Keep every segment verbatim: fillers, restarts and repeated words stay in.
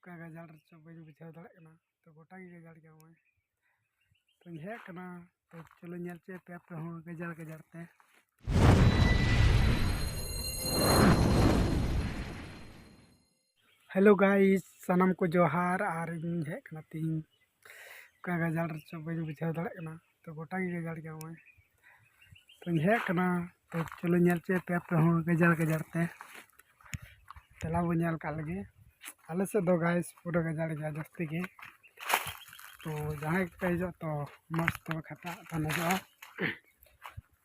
ᱚᱠᱟ ᱜᱟᱡᱟᱲ ᱨᱮᱪᱚ ᱵᱟᱹᱧ ᱵᱩᱡᱷᱟᱹᱣ ᱫᱟᱲᱮᱭᱟᱜ ᱠᱟᱱᱟ᱾ ᱛᱚ ᱜᱚᱴᱟ ᱜᱮ ᱜᱟᱡᱟᱲ ᱜᱮᱭᱟ ᱱᱚᱜᱼᱚᱭ᱾ ᱛᱚᱧ ᱦᱮᱡ ᱟᱠᱟᱱᱟ, ᱛᱚ ᱪᱚᱞᱚ ᱧᱮᱞ ᱦᱚᱪᱚᱭ ᱯᱮ ᱟᱯᱮ ᱦᱚᱸ ᱜᱟᱡᱟᱲ ᱜᱟᱡᱟᱲ ᱛᱮ᱾ Hello guys, ᱥᱟᱱᱟᱢ ᱠᱚ ᱡᱚᱦᱟᱨ᱾ ᱟᱨ ᱤᱧ ᱦᱮᱡ ᱟᱠᱟᱱᱟ ᱛᱤᱦᱤᱧ ᱚᱠᱟ ᱜᱟᱡᱟᱲ ᱨᱮᱪᱚ ᱵᱟᱹᱧ ᱵᱩᱡᱷᱟᱹᱣ ᱫᱟᱲᱮᱭᱟᱜ ᱠᱟᱱᱟ᱾ ᱛᱚ ᱜᱚᱴᱟ ᱜᱮ ᱜᱟᱡᱟᱲ ᱜᱮᱭᱟ ᱱᱚᱜᱼᱚᱭ᱾ ᱛᱚᱧ ᱦᱮᱡ ᱟᱠᱟᱱᱟ, ᱛᱚ ᱪᱚᱞᱚ ᱧᱮᱞ ᱦᱚᱪᱚᱭ ᱯᱮ ᱟᱯᱮ ᱦᱚᱸ ᱜᱟᱡᱟᱲ ᱜᱟᱡᱟᱲ ᱛᱮ᱾ ᱪᱟᱞᱟᱣ ᱵᱚᱱ ᱧᱮᱞ ᱠᱟᱜ ᱞᱮᱜᱮ᱾ ᱟᱞᱮ ᱥᱮᱫ ᱫᱚ guys ᱯᱩᱨᱟᱹ ᱜᱟᱡᱟᱲ ᱜᱮᱭᱟ ᱡᱟᱹᱥᱛᱤ ᱜᱮ᱾ ᱛᱚ ᱡᱟᱦᱟᱸᱭ ᱠᱚᱯᱮ ᱦᱤᱡᱩᱜᱼᱟ ᱛᱚ ᱢᱚᱡᱽ ᱛᱮ ᱠᱷᱟᱴᱟᱜ ᱛᱟᱦᱮᱱ ᱦᱩᱭᱩᱜᱼᱟ᱾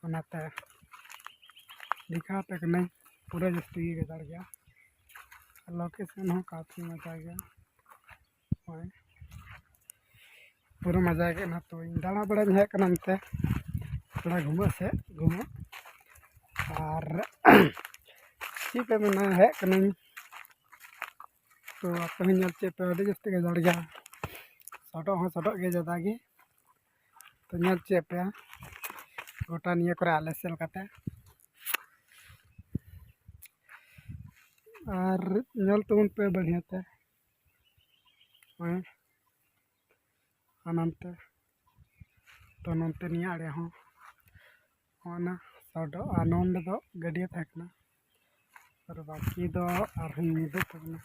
ᱚᱱᱟᱛᱮ ᱫᱮᱠᱷᱟᱣ ᱟᱯᱮ ᱠᱟᱹᱱᱟᱹᱧ, ᱯᱩᱨᱟᱹ ᱡᱟᱹᱥᱛᱤ ᱜᱮ ᱜᱟᱡᱟᱲ ᱜᱮᱭᱟ᱾ ᱟᱨ location ᱦᱚᱸ ᱠᱟᱯᱷᱤ ᱢᱚᱡᱟ ᱜᱮᱭᱟ᱾ ᱦᱳᱭ, ᱯᱩᱨᱟᱹ ᱢᱚᱡᱟ ᱜᱮ ᱚᱱᱟ᱾ ᱛᱚ ᱤᱧ ᱫᱟᱬᱟ ᱵᱟᱲᱟᱧ ᱦᱮᱡ ᱠᱟᱱᱟ ᱱᱚᱛᱮ ᱛᱷᱚᱲᱟ ᱜᱷᱩᱢᱟᱹᱜ ᱥᱮᱫ ᱜᱷᱩᱢᱟᱹᱜ᱾ ᱟᱨ ᱪᱮᱫ ᱯᱮ ᱢᱮᱱᱟ, ᱦᱮᱡ ᱠᱟᱹᱱᱟᱹᱧ᱾ ᱛᱚ ᱟᱯᱮ ᱦᱚᱸ ᱧᱮᱞ ᱪᱮᱫ ᱯᱮ, ᱟᱹᱰᱤ ᱡᱟᱹᱥᱛᱤ ᱜᱟᱡᱟᱲ ᱜᱮᱭᱟ᱾ ᱥᱚᱰᱚᱜ ᱦᱚᱸ ᱥᱚᱰᱚᱜ ᱜᱮᱭᱟ ᱡᱟᱫᱟ ᱜᱮ᱾ ᱛᱚ ᱧᱮᱞ ᱪᱮᱫ ᱯᱮ ᱜᱚᱴᱟ ᱱᱤᱭᱟᱹ ᱠᱚᱨᱮ ᱟᱞᱮ ᱥᱮᱫ ᱞᱮᱠᱟᱛᱮ᱾ ᱟᱨ ᱧᱮᱞ ᱛᱟᱵᱚᱱ ᱯᱮ ᱵᱟᱹᱲᱤᱭᱟᱹ ᱛᱮ᱾ ᱦᱮᱸ, ᱦᱟᱱᱟᱱᱛᱮ, ᱛᱚ ᱱᱚᱱᱛᱮ ᱱᱤᱭᱟᱹ ᱟᱲᱮ ᱦᱚᱸ ᱚᱱᱟ ᱥᱚᱰᱚᱜ, ᱟᱨ ᱱᱚᱸᱰᱮ ᱫᱚ ᱜᱟᱹᱰᱭᱟᱹ ᱛᱟᱦᱮᱸ ᱠᱟᱱᱟ᱾ ᱟᱨ ᱵᱟᱹᱠᱤ ᱫᱚ ᱟᱨᱦᱚᱸ ᱧᱤᱫᱟᱹ ᱛᱟᱦᱮᱸ ᱠᱟᱱᱟ᱾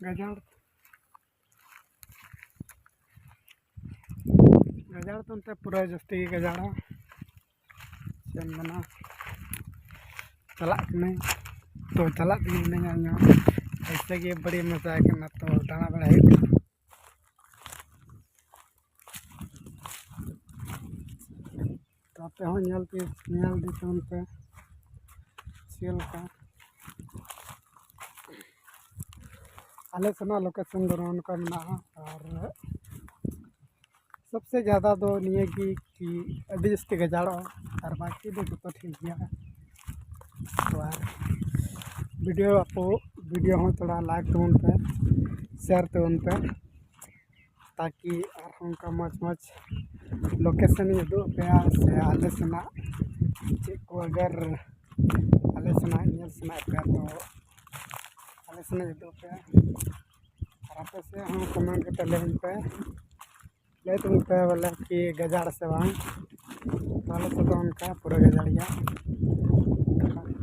ᱜᱟᱡᱟᱲ, ᱜᱟᱡᱟᱲ ᱫᱚ ᱚᱱᱛᱮ ᱯᱩᱨᱟᱹ ᱡᱟᱹᱥᱛᱤ ᱜᱮ ᱜᱟᱡᱟᱲᱟ᱾ ᱪᱮᱫ ᱮᱢ ᱢᱮᱱᱟ, ᱪᱟᱞᱟᱜ ᱠᱟᱹᱱᱟᱹᱧ᱾ ᱛᱚ ᱪᱟᱞᱟᱜ ᱛᱮᱜᱮ ᱢᱤᱱᱟᱹᱧᱟ ᱤᱧ ᱦᱚᱸ᱾ ᱮᱭᱥᱮ ᱜᱮ ᱵᱟᱹᱲᱤᱡ ᱢᱚᱡᱟ ᱠᱟᱱᱟ, ᱛᱚ ᱫᱟᱬᱟ ᱵᱟᱲᱟᱭ ᱦᱩᱭᱩᱜ ᱠᱟᱱᱟ᱾ ᱛᱚ ᱟᱯᱮ ᱦᱚᱸ ᱧᱮᱞ ᱯᱮ, ᱧᱮᱞ ᱤᱫᱤ ᱛᱟᱵᱚᱱ ᱯᱮ ᱪᱮᱫ ᱞᱮᱠᱟ᱾ ᱟᱞᱮ ᱥᱮᱱᱟᱜ location ᱫᱚ ᱱᱚᱜᱼᱚ ᱱᱚᱝᱠᱟ ᱢᱮᱱᱟᱜᱼᱟ᱾ ᱟᱨ ᱥᱚᱵᱥᱮ ᱡᱟᱫᱟ ᱫᱚ ᱱᱤᱭᱟᱹ ᱜᱮ ᱠᱤ ᱟᱹᱰᱤ ᱡᱟᱹᱥᱛᱤ ᱜᱟᱡᱟᱲᱚᱜᱼᱟ, ᱟᱨ ᱵᱟᱹᱠᱤ ᱫᱚ ᱡᱚᱛᱚ ᱴᱷᱤᱠ ᱜᱮᱭᱟ᱾ ᱛᱚ ᱟᱨ video ᱟᱯᱮ video ᱦᱚᱸ ᱛᱷᱚᱲᱟ like ᱛᱟᱵᱚᱱ ᱯᱮ, share ᱛᱟᱵᱚᱱ ᱯᱮ, ᱛᱟᱠᱤ ᱟᱨᱦᱚᱸ ᱚᱱᱠᱟ ᱢᱚᱡᱽ ᱢᱚᱡᱽ location ᱤᱧ ᱩᱫᱩᱜ ᱟᱯᱮᱭᱟ, ᱥᱮ ᱟᱞᱮ ᱥᱮᱱᱟᱜ ᱪᱮᱫ ᱠᱚ ᱟᱜᱟᱨ ᱟᱞᱮ ᱥᱮᱱᱟᱜ ᱧᱮᱞ ᱥᱟᱱᱟᱭᱮᱫ ᱯᱮᱭᱟ ᱛᱚ ᱥᱮᱱᱟᱜ ᱩᱫᱩᱜ ᱯᱮ᱾ ᱟᱨ ᱟᱯᱮ ᱥᱮᱫ ᱦᱚᱸ ᱠᱚᱢᱮᱱᱴ ᱠᱟᱛᱮ ᱞᱟᱹᱭ ᱯᱮ, ᱞᱟᱹᱭ ᱛᱟᱵᱚᱱ ᱯᱮ ᱵᱚᱞᱮ ᱠᱤ ᱜᱟᱡᱟᱲ ᱥᱮ ᱵᱟᱝ᱾ ᱟᱞᱮ ᱥᱮᱫ ᱫᱚ ᱚᱱᱠᱟ ᱯᱩᱨᱟᱹ ᱜᱟᱡᱟᱲ ᱜᱮᱭᱟ᱾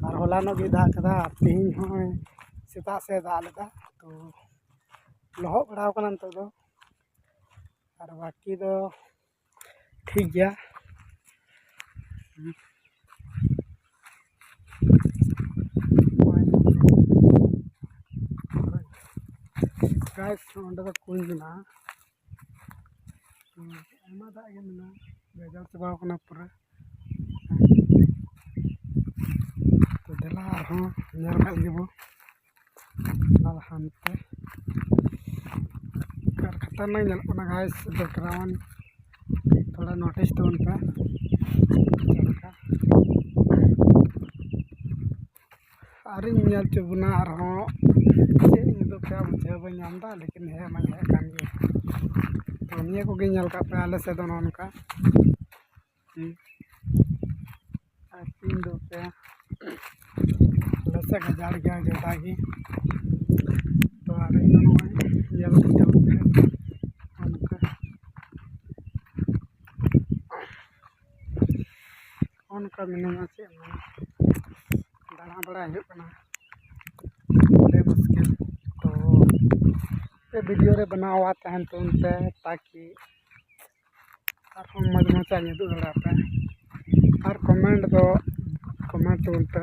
ᱟᱨ ᱦᱚᱞᱟᱱᱚᱜ ᱜᱮ ᱫᱟᱜ ᱠᱟᱫᱟ, ᱟᱨ ᱛᱮᱦᱮᱧ ᱦᱚᱸ ᱥᱮᱛᱟᱜ ᱥᱮᱫ ᱫᱟᱜ ᱞᱮᱫᱟ, ᱛᱚ ᱞᱚᱦᱚᱫ ᱵᱟᱲᱟᱣ ᱠᱟᱱᱟ ᱱᱤᱛᱚᱜ ᱫᱚ᱾ ᱟᱨ ᱵᱟᱹᱠᱤ ᱫᱚ ᱴᱷᱤᱠ ᱜᱮᱭᱟ᱾ ᱜᱟᱭᱥ, ᱚᱸᱰᱮ ᱫᱚ ᱠᱩᱧ ᱢᱮᱱᱟᱜᱼᱟ᱾ ᱟᱭᱢᱟ ᱫᱟᱜ ᱜᱮ ᱢᱮᱱᱟᱜᱼᱟ, ᱜᱟᱡᱟᱲ ᱪᱟᱵᱟᱣ ᱠᱟᱱᱟ ᱯᱩᱨᱟᱹ᱾ ᱛᱚ ᱫᱮᱞᱟ ᱟᱨᱦᱚᱸ ᱧᱮᱞ ᱠᱟᱜ ᱜᱮᱵᱚ ᱞᱟᱦᱟ ᱦᱟᱱᱛᱮ᱾ ᱟᱨ ᱠᱷᱟᱛᱟᱨᱱᱟᱠ ᱧᱮᱞᱚᱜ ᱠᱟᱱᱟ ᱜᱟᱭᱥ, ᱵᱮᱠᱜᱨᱟᱣᱩᱱᱰ ᱛᱷᱚᱲᱟ ᱱᱳᱴᱤᱥ ᱛᱟᱵᱚᱱ ᱯᱮ ᱪᱮᱫ ᱞᱮᱠᱟ᱾ ᱟᱨᱤᱧ ᱧᱮᱞ ᱦᱚᱪᱚ ᱵᱚᱱᱟ ᱟᱨᱦᱚᱸ ᱪᱮᱫ ᱤᱧ ᱩᱫᱩᱜ ᱯᱮᱭᱟ, ᱵᱩᱡᱷᱟᱹᱣ ᱵᱟᱹᱧ ᱧᱟᱢ ᱮᱫᱟ, ᱞᱮᱠᱤᱱ ᱦᱮᱸ ᱢᱟᱧ ᱦᱮᱡ ᱟᱠᱟᱱ ᱜᱮ᱾ ᱛᱚ ᱱᱤᱭᱟᱹ ᱠᱚᱜᱮ ᱧᱮᱞ ᱠᱟᱜ ᱯᱮ ᱟᱞᱮ ᱥᱮᱫ ᱫᱚ ᱱᱚᱜᱼᱚ ᱱᱚᱝᱠᱟ᱾ ᱦᱩᱸ᱾ ᱟᱨ ᱤᱧ ᱫᱚ ᱯᱮ ᱟᱞᱮ ᱥᱮᱫ ᱜᱟᱡᱟᱲ ᱜᱮᱭᱟ ᱡᱚᱴᱟ ᱜᱮ᱾ ᱛᱚ ᱟᱨ ᱤᱧ ᱫᱚ ᱱᱚᱜᱼᱚᱭ ᱧᱮᱞ ᱠᱟᱛᱮ ᱱᱚᱜᱼᱚ ᱱᱚᱝᱠᱟ, ᱱᱚᱜᱼᱚ ᱱᱚᱝᱠᱟ ᱢᱤᱱᱟᱹᱧᱟ, ᱪᱮᱫ ᱮᱢ ᱢᱮᱱᱟ, ᱫᱟᱬᱟ ᱵᱟᱲᱟᱭ ᱦᱩᱭᱩᱜ ᱠᱟᱱᱟ ᱟᱹᱰᱤ ᱢᱩᱥᱠᱤᱞ᱾ ᱛᱚ ᱵᱷᱤᱰᱤᱭᱳ ᱨᱮ ᱵᱮᱱᱟᱣᱟ ᱛᱟᱦᱮᱱ ᱛᱟᱵᱚᱱ ᱯᱮ, ᱛᱟᱠᱤ ᱟᱨᱦᱚᱸ ᱢᱚᱡᱽ ᱢᱚᱡᱽ ᱟᱜ ᱤᱧ ᱩᱫᱩᱜ ᱫᱟᱲᱮᱭᱟᱯᱮ᱾ ᱟᱨ ᱠᱚᱢᱮᱱᱴ ᱫᱚ ᱠᱚᱢᱮᱱᱴ ᱛᱟᱵᱚᱱ ᱯᱮ,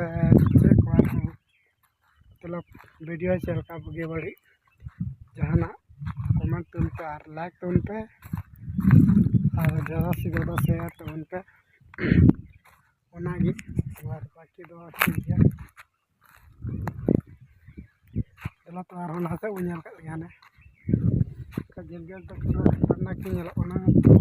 ᱪᱮᱫ ᱠᱚ ᱟᱨᱦᱚᱸ ᱢᱚᱛᱞᱚᱵ ᱵᱷᱤᱰᱤᱭᱳ ᱪᱮᱫ ᱞᱮᱠᱟ ᱵᱩᱜᱤ ᱵᱟᱹᱲᱤᱡ ᱡᱟᱦᱟᱱᱟᱜ ᱠᱚᱢᱮᱱᱴ ᱛᱟᱵᱚᱱ ᱯᱮ ᱟᱨ ᱞᱟᱭᱤᱠ ᱛᱟᱵᱚᱱ ᱯᱮ᱾ ᱟᱨ ᱡᱟᱫᱟ ᱥᱮ ᱡᱟᱫᱟ ᱥᱮᱭᱟᱨ ᱛᱟᱵᱚᱱ ᱯᱮ, ᱚᱱᱟᱜᱮ᱾ ᱟᱨ ᱵᱟᱹᱠᱤ ᱫᱚ ᱴᱷᱤᱠ ᱜᱮᱭᱟ᱾ ᱫᱮᱞᱟ ᱛᱚ ᱟᱨᱦᱚᱸ ᱞᱟᱦᱟ ᱥᱮᱫ ᱵᱚᱱ ᱧᱮᱞ ᱠᱟᱜ ᱞᱮᱜᱮ ᱦᱟᱱᱮ᱾ ᱚᱱᱠᱟ ᱡᱷᱟᱹᱞ ᱡᱷᱟᱹᱞ ᱛᱮ ᱯᱩᱨᱟᱹ ᱠᱷᱟᱛᱟᱨᱱᱟᱠ ᱜᱮ ᱧᱮᱞᱚᱜ ᱠᱟᱱᱟ᱾ ᱛᱚ